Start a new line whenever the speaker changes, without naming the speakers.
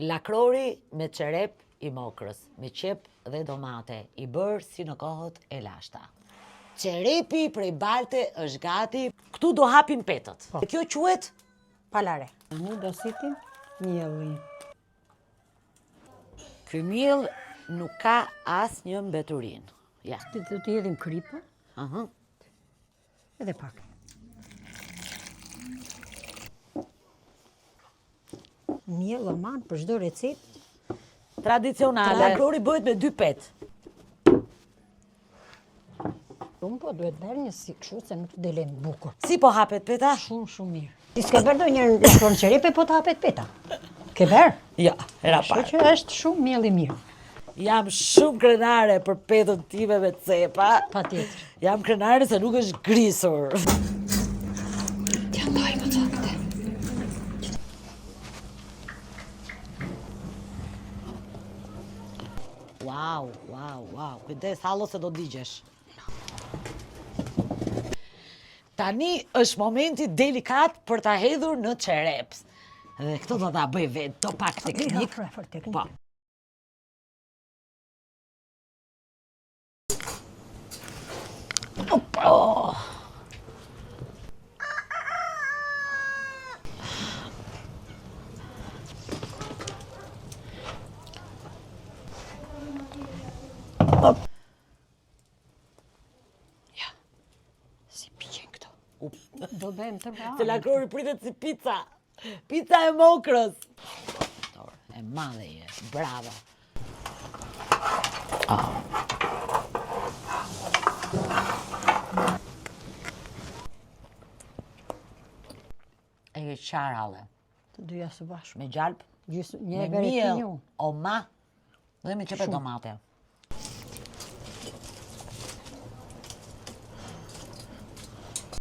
Lakrori me çerep i mokrës, me qepë dhe domate, i bërë si në kohët e lashta. Çerepi prej balte është gati. Këtu do hapim petët. Po. Kjo quhet
palare. Tani do sitim miellin.
Ky miell nuk ka asnjë mbeturinë.
Ja. Do t'i hedhim kripën. Aha. Edhe pak. Miell aman për çdo recetë
tradicionale. Lakrori bëhet me dy petë.
Unë po duhet bërë një si kështu se nuk të del bukur.
Si po hapet peta?
Shumë, shumë mirë. Ti s'ke bërë ndonjëherë lakror në çerepe, po të hapet peta. Ke bërë?
Ja, hera parë.
Kështu që është shumë miell i mirë.
Jam shumë krenare për petën time me cepa.
Patjetër.
Jam krenare se nuk është grisur.
T'ja ndaj më të këte.
Wow, wow, wow. Kujdes, hallo se do digjesh. Tani është momenti delikat për ta hedhur në çerep. Dhe këtë do ta bëj vetë, do pak teknikë.
Po.
Opa.
Op. Ja. Si piqen këto. Do bëjmë të
bërë. Se lakrori pritet si pica. Pica e mokrës. E madhe je. Bravo. Oh. E ke qarë halle.
Të dyja së bashku.
Me gjalpë,
Gjysë, një me miell,
o ma, dhe me qepë domate.